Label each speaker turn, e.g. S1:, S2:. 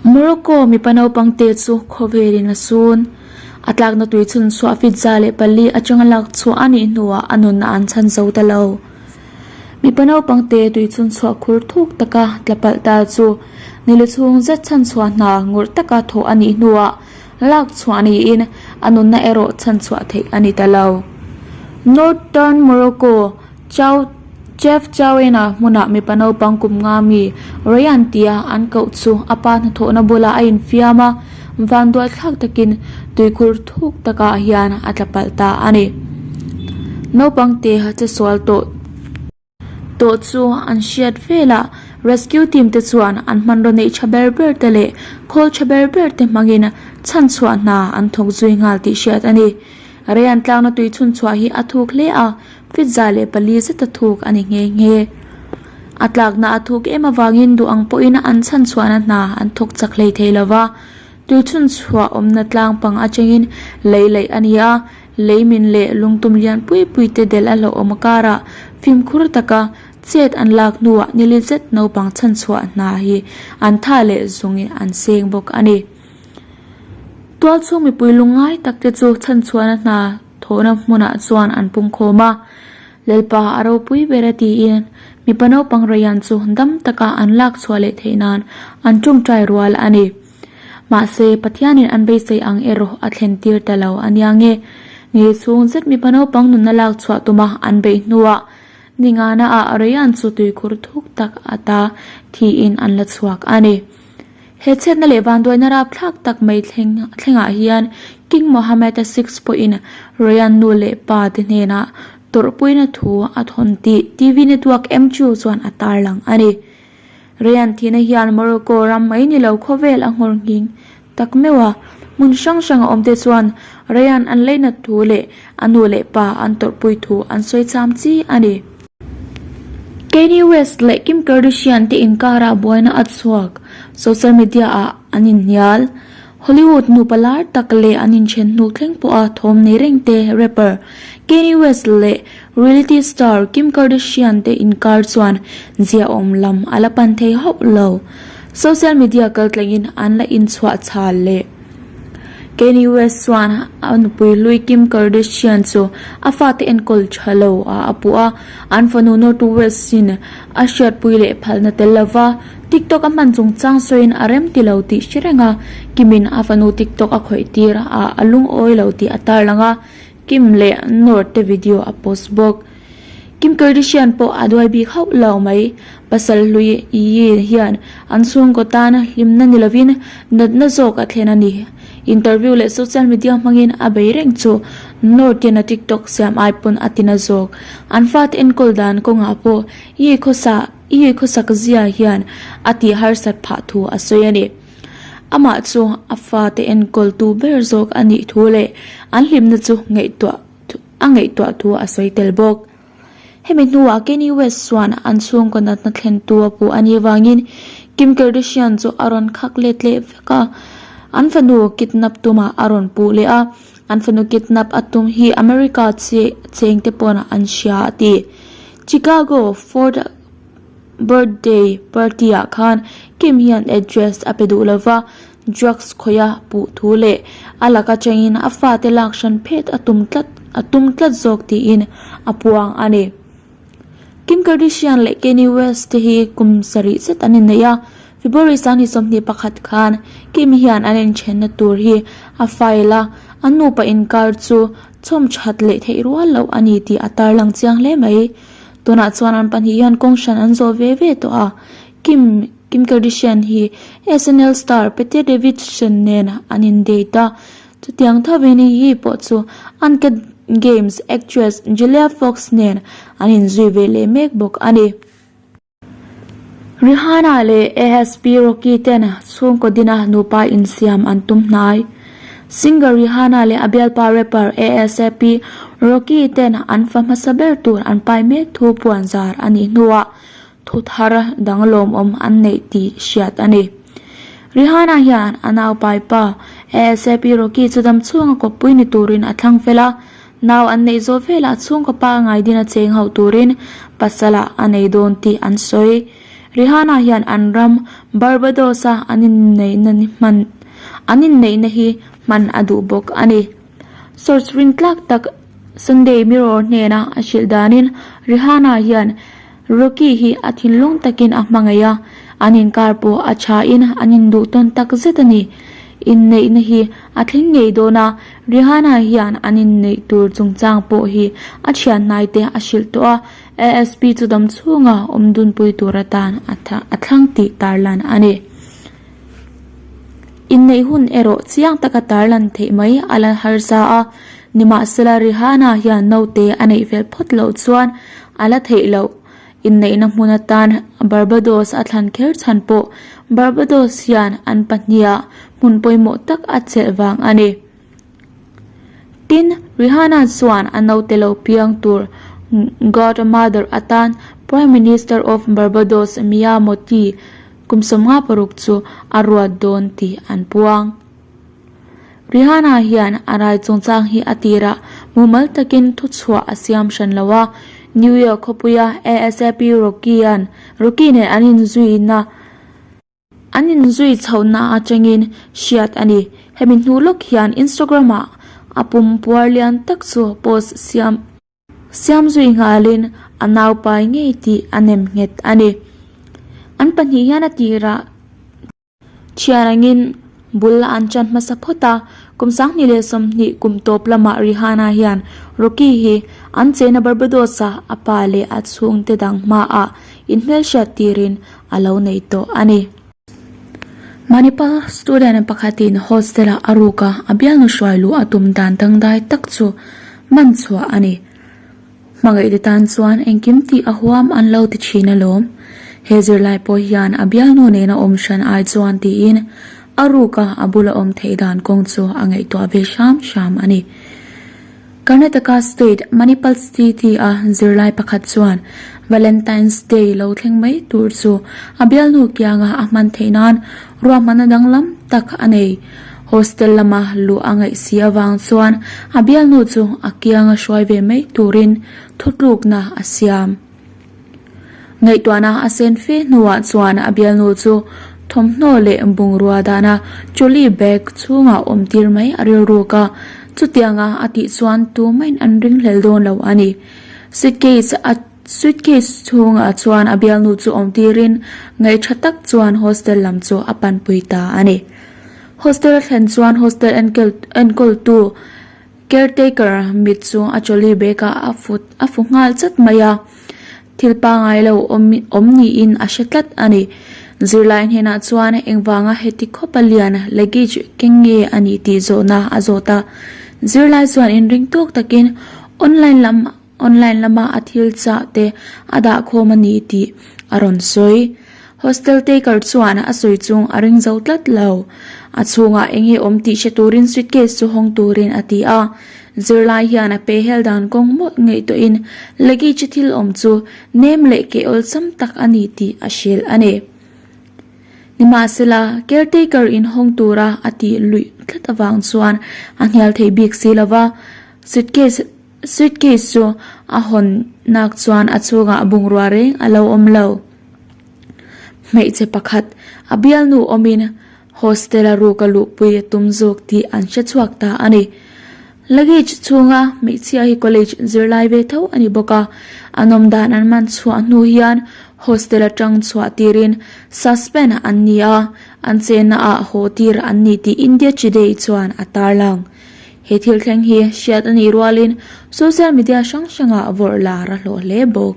S1: Morocco mipa naupang te chu khawvelin a sun. A tlakna tui chhun chhuah feet 104 atanga lak chhuah a nih hnuah a nunna an chhan zo ta lo. Mipa naupang te tui chhun chhuah khur thuk taka tla palh ta chu nili chhung zet chhan chhuah hna ngawrh taka thawh a nih hnuah lak chhuah niin a nunna erawh chhan chhuah theih a ni ta lo. Northern Morocco Chau Chef Chauena hmunah mipa naupang kum nga mi Ryan tia an koh chu a pa hnathawhna bulah a infiam a, vanduaithlak takin tuikhur thuk takah hian a tla palh ta a ni. Naupang te che sual tawh tawh chu an hriat velah rescue team te chuan an hmanraw neih tha ber ber te leh khawl tha ber ber te hmangin chhanchhuah hna an thawk zui nghal tih hriat a ni. Ryan tlangna tui chhunchhuah hi a thuk hle a. Feet 104 zet a thuk a ni nghe nghe. A tlakna a thuk em avangin duh ang pawhin an chhan chhuahna hna an thawk chak hlei thei lo va. Tui chhun chhuah awmna tlang pang atangin lei laih a ni a, lei min leh lungtum lian pui pui te delh a hlauhawm karah fimkhur taka chet an lak hnuah nili zet naupang chhan chhuah hna hi an tha leh zungin an seng bawk a ni. Tualchhung mipui lungngai tak te chu chhan chhuahna hna Thawhna hmunah chuan an pungkhawm a, Lalpa a ropui ber a tiin mipa naupang Ryan chu dam taka an lak chhuah leh theih nan an tawngtai rual a ni. Mahse, Pathianin an beisei ang erawh a thlen tir ta lo a nia nge, ni chhung zet mipa naupang nunna lak chhuah tuma an beih hnuah ningana ah Ryan chu tuikhur thuk tak ata thiin an la chhuak a ni. He chhiatna leh vanduaina rapthlak tak mai thleng thlengah hian King Mohammed a Sixth pawhin Ryan nu leh pa te hnenah tawrhpuina thu a thawn tih TV network M2 chuan a tarlang a ni. Ryan thihna hian Morocco ram mai ni lo khawvel a nghawr nghing tak meuh a, hmun hrang hrang a awmte chuan Ryan an leinat thu leh a nu leh pa an tawrhpui thu an sawi cham chi a ni. Kanye West leh Kim Kardashian te inkarah buaina a chhuak, social media ah an inhnial. Hollywood nupa lar tak leh an inthen hnu thleng pawha thawm nei reng te rapper Kanye West leh reality star Kim Kardashian te inkar chuan ziaawm lam a la pan thei hauh lo. Social media kaltlangin an la inchhuah chhal leh. Kanye West chuan a nupui hlui Kim Kardashian chu a fate enkawl tha lo ah a puh a, an fanu North West-in a hriatpui leh phalna tel lova TikTok a hman chungchang sawiin a rem ti lo tih hre reng a, Kim-in a fanu TikTok a khawih tir ah a lungawi lo tih a tarlang a, Kim leh North te video a post bawk. Kim Kardashian pawh a duai bik hauh lo mai. Pasal hlui Ye hian an chhungkaw tan hlimna ni lovin natna zawk a thlen a ni. Interview leh social media hmangin a bei reng chu North hian a TikTok siam ai pawn a tina zawk. An fate enkawl dan kawngah pawh Ye khawsa Ye khawsak zia hian a tih harsat phah thu a sawi a ni. Amah chu a fate enkawltu ber zawk a nih thu leh an hlimna chu ngaihtuah a ngaihtuah thu a sawi tel bawk. Hemi hnuah Kanye West chuan an chhungkaw natna thlentu a puh a nih avangin Kim Kardashian chu a rawn khak let leh vek a, an fanu kidnap tumah a rawn puh leh a, an fanu kidnap a tum hi America cheng te pawn an hria a ti. Chicago Ford birthday party ah khan Kim hian address a pe duh lova, Drugs khawih a puh thu leh a laka chengin a fate lak hran phet a tum tlat a tum tlat zawk tiin a puang a ni. Kim Kardashian leh Kanye West te hi kum sarih zet an inneih a, February 2021 khan Kim hian an inthenna tur hi a file a, an nupa inkar chu chhawm that leh theih rual loh a ni tih a tarlang chiang hle mai. Tunah chuan an pahnih hian kawng hran an zawh ve ve tawh a, Kim Kim Kardashian hi SNL star Pete Davidson nen an in date a, chutiang thovin Ye pawh chu Uncut Games actress Julia Fox nen an inzui ve leh mek bawk a ni. Rihanna leh ASP Rocky ten chhungkaw dina nupa insiam an tum hnai. Singer Rihanna leh a bialpa rapper ASAP Rocky ten an fa hmasa ber tur an pai mek thu puanzar a nih hnuah Thu thar dang lawmawm an neih tih hriat a ni. Rihanna hian a naupai pa ASAP Rocky chu dam chhunga kawppui ni turin a thlang fel a, nau an neih zawh velah chhungkaw pa ngaidin a cheng hauh turin pasal ah a nei dawn tih an sawi. Rihanna hian an ram Barbados-a an inneihna ni hman an inneihna hi hman a duh bawk a ni. Source rintlak tak Sunday Mirror hnena a hrilh danin Rihanna hian Rocky hi a thinlung takin a hmangaih a, an inkar pawh a thain an induh tawn tak zet a ni. Inneihna hi a thleng ngei dawn a, Rihanna hian an inneih tur chungchang pawh hi a thian hnaite a hrilh tawh a, ASP chu dam chhunga awm dunpui tur atan a thlang tih tarlan a ni. Inneih hun erawh chiang taka tarlan theih mai a la harsa a, nimahsela Rihanna hian naute a neih fel phawt loh chuan a la theih loh. Inneihna hmun atan Barbados a thlan kher chhan pawh Barbados hian an pahniha hmun pawimawh tak a chelh vang a ni. Tin, Rihanna chuan a naute lo piang tur Godmother atan Prime Minister of Barbados Mia Mottley Kum 56 chu a ruat dawn tih an puang. Rihanna hian a rai chungchang hi a tirah mumal takin thuchhuah a siam hran lo a, New York khawpuia ASAP Rocky-a'n Rocky nen an inzuina an inzui chhohna atangin hriat a ni. Hemi hnu lawk hian Instagram-ah a pum puar lian tak chu post siam Siam zui nghalin a naupai ngei tih a nem nghet a ni. An pahnih hian a tirah thian angin bul an chan hmasa phawt a, kum 2020 kum tawp lamah Rihanna hian Rocky hi an chena Barbados-a a pa leh a chhungte dang hmaah inhmelhriat tirin a lo nei tawh a ni. Manipal student pakhatin hostel-ah a ruk a, a bialnu hruai luh a tum dan dangdai tak chu man chhuah a ni. Hmangaihte tan chuan engkim tih a huam an lo ti thin alawm. He zirlai pawh hian a bialnu nena awm hran ai chuan tiin a ruk a, a bula awm theih dan kawng chu a ngaihtuah ve hram hram a ni. Karnataka State, Manipal City-a zirlai pakhat chuan Valentine's Day lo thleng mai tur chu a bialnu kianga a hman theih nan ruahmanna danglam tak a nei. Hostel lama luh a ngaih si avang chuan a bialnu chu a kianga hruai ve mai turin thutlukna a siam. Ngaihtuahna a sen fe hnuah chuan a bialnu chu thawmhnaw leh bungrua dana trolley bag chhungah awm tir mai a rilruk a, chutianga a tih chuan tumahin an ringhlel dawn lo a ni. Suitcase a suitcase chhungah chuan a bialnu chu awm tirin ngaihṭha tak chuan hostel lam chu a panpui ta a ni. Hostel a thlen chuan hostel enkel enkawltu Caretaker mit chu a trolley bag ah a fu a fu nghal chat mai a, thil pangai lo awm awm niin a hre tlat a ni. Zirlai hnenah chuan engvanga heti khawpa lian luggage keng nge a nih tih zawhna a zawt a, zirlai chuan inring tawk takin online lam Online lama a thil chah te a dah khawm a ni tih a rawn sawi. Hostel taker chuan a sawi chung a ring zo tlat lo. A chhungah eng nge awm tih hre turin suitcase chu hawng turin a ti a. Zirlai hian a pe hel dan kawng mawlh ngaihtuahin luggage thil awm chu nem leh keh awlsam tak a ni tih a hrilh a ni. Nimahsela, caretaker in hawng tura a tih luih tlat avang chuan a hnial thei bik si lova, suitcase Suitcase chu a hawn nak chuan a chhungah bungrua reng a lo awm lo. Hmeichhe pakhat a bialnu awmin hostel a ruk a luhpui a tum zawk tih an hre chhuak ta a ni. Luggage chhunga hmeichhia hi college zirlai ve tho a ni bawk a, an awm dan an man chhuah hnu hian hostel atang chhuah tirin suspend an ni a, an chenna ah haw tir an ni tih India Today chuan a tarlang. He thil thleng hi hriat a nih rualin social media hrang hrangah vawrh lar a hlawh hle bawk.